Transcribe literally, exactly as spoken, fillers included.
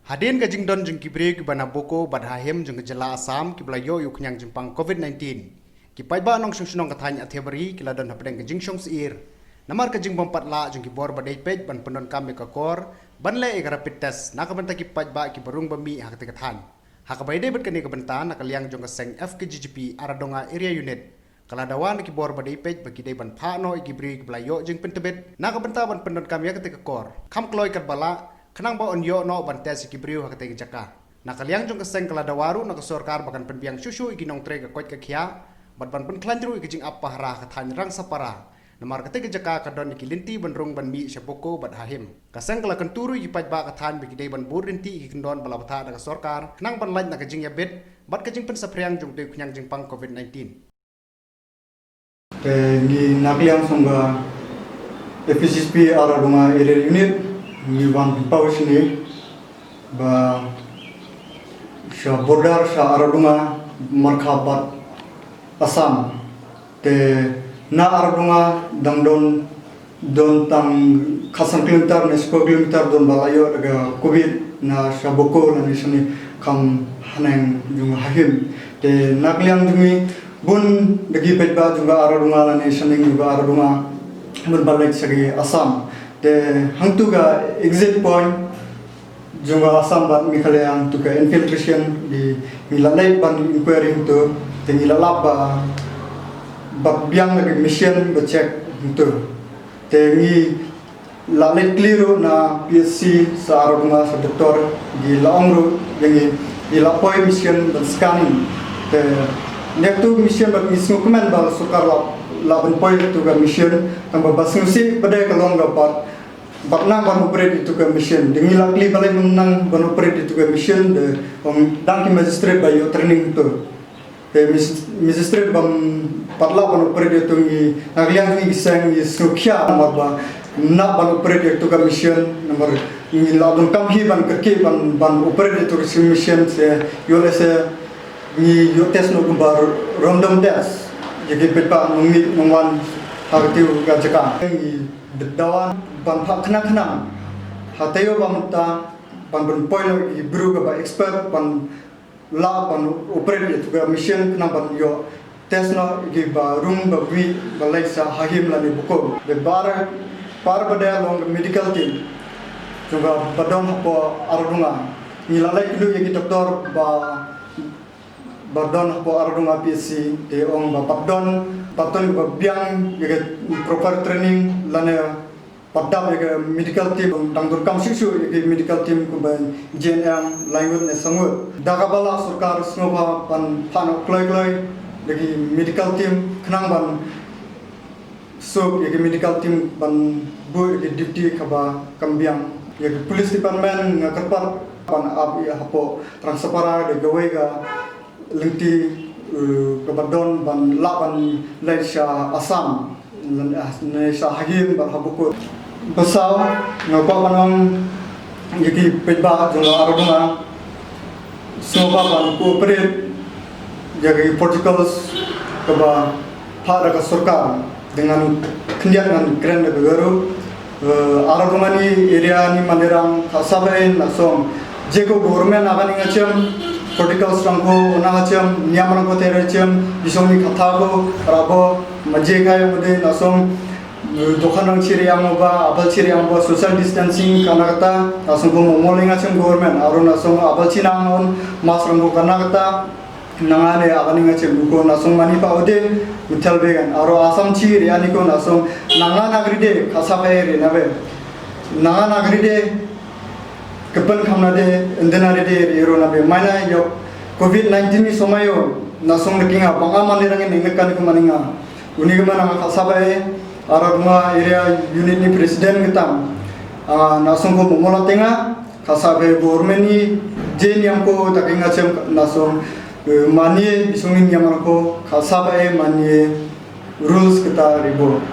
Hadien ka jingdon jong ki briew kiba na Bokajan bad ha Him jong ka jylla Assam kiba la ïoh ïa u khñiang jingpang COVID nineteen, ki paidbah nongshong shnong ka thaiñ Athiabari ki la don hapdeng ka jingshong syier namar ka jingbym pat lah jong ki bor ba dei peit ban pyndonkam ïa ka kor ban leh ïa ka rapid test na ka bynta ki paidbah kiba rung ba mih ha katei ka thaiñ. Ha kaba ïadei bad kane ka bynta, na ka liang jong ka seng F K G G P Aradonga Area Unit ka la dawa na ki bor ba dei peit ba ki dei ban phah noh ïa ki briew kiba la ïoh jingpyntbit na ka bynta ban pyndonkam ïa katei ka kor, kham kloi katba lah, khnang ba yn ïoh noh ban test ïa ki briew ha katei ka jaka. Na ka liang jong ka seng ka la dawa ruh na ka sorkar ba kan pynbiang shuh shuh ïa ki nongtrei ka koit ka khiah bad ban pynkhlaiñ ruh ïa ka jingap pahara ha ka thaiñ Rangsapara, namar katei ka jaka ka don ïa ki lynti ban rung ban mih sha Bokajan bad ha Him. Ka seng ka la kyntu ruh ïa ki paidbah ka thaiñ ba ki dei ban bud lynti ïa ki kyndon ba la bthah da ka sorkar khnang ban lait na ka jingïabit bad ka jingpynsaphriang jong utei u khñiang jingpang COVID nineteen. Te ngi na ka liang jong ka F K G G P Aradonga Area Unit ngi wan pynpaw shane ba sha border sha Aradonga markha bad Assam. Te na Aradonga dang don, don tang khatsan kilometer ne shiphew kilometer don ba la ïoh da ka COVID, na sha Bokajan lane shane kham haneng jong ha Him. Te na ka liang jong ngi bun da ki paidbah jong ka Aradonga lane shaneng jong ka Aradonga bun ba leit sha ki Assam. Te hangtu ka exit point jong ka Assam bad Meghalaya hangtu ka infiltration, ngi, ngi la leit ban inquiry hangtu, te ngi la lap ba, ba biang da ki machine ba check hangtu. Te ngi la leit kylli ruh na P H C sha Aradonga sha doktor, ngi la ong ruh ïa ngi, ngi la poi machine ban scanning. Te nangtu machine bad ngi sngewkmen ba sorkar la, la ban poi ïa katu ka machine, tangba ba sngewsih pat ka long ka bad, bad nang ban operate ïa katu ka machine. Te ngi la kylli balei nang ban operate ïa katu ka machine, te ong dang ki magistrate ba ïoh training tu. Te mis-, magistrate bym pat lah ban operate ïa katu, ngi na ka liang ngi ki seng ngi sngewkhia namar ba ym lah ban operate ïa katu ka machine, namar ngi la donkam hi ban kyrkieh ban, ban operate ïa katu ka machine, sha ïoh lehse ngi ïoh test noh kumba random test ïa ki paidbah nongmih nongwan ha katei ka jaka. Ngi dawa ban phah khnang khnang ha taïew ba mynta ban, ban poi noh ïa ki briew kiba expert ban lah ban operate ïa katu ka machine khnang ban ïoh test noh ïa kiba rung ba mih ba leit sha ha Him lane Bokajan. Te bar, bar ba dei long ka medical team jong ka ba don hapoh Aradonga. Ngi la leit kylli ïa ki doktor ba, ba don hapoh Aradonga P H C, te ong ba pat don, pat don ba biang ïa ka proper training lane pat dap ïa ka medical team, dang donkam shuh shuh ïa ka medical team kumba J N M, lai ngut ne saw ngut. Da kaba lah sorkar sngewbha ban phah noh kloi kloi da ki medical team khnang ban suk ïa ka medical team ban buh ïa ka duty kaba kam biang. Ïa ka police department nga kyrpad ban ap ïa hapoh Rangsapara da kawei ka lynti, eh, kaba don ban lah ban leit sha Assam, ne sha ha Him bad ha Bokajan. Ba saw, nga kwah ban ong ïa ki paidbah jong ka Aradonga, sngewbha ban cooperate ïa ki protocols kaba phah da ka sorkar. Te ngan khyndiat ngan kren da ka Garo. Eh, Aradonga ni area ni Manerang, ka sab ei na song. Jeko government akan inga chem, protocols rangko na chem, niam rangko tere chem, bisong ni katha ko, rabo, maje kai mode na song. Eh, dokan rang chiri ang ba, abal chiri ang ba, social distancing kana kata, na song ko momol inga chem government, aro na song abal chinang on, mas rangko kana kata, nanga ne akan inga chem ko na song mani pa ode, mithal began, aro Assam chi ri ani ko na song, nanga nagri de, kasa pa eri na be. Nanga nagri de, kepen kam na de, endena de de, ri ro na be. Maina yo, COVID nineteen ni somayo, na song de kinga, bang aman de rangin, ne kan ko maninga. Uni ke mana kasa pa e, Aradonga area unit ni president ketam. Ah, na song ko momola tenga, kasa pa e government ni, je niam ko, takinga chem, na song, eh, manie, bisong ni niam ko, kasa pa e, manie, rules kita ribo.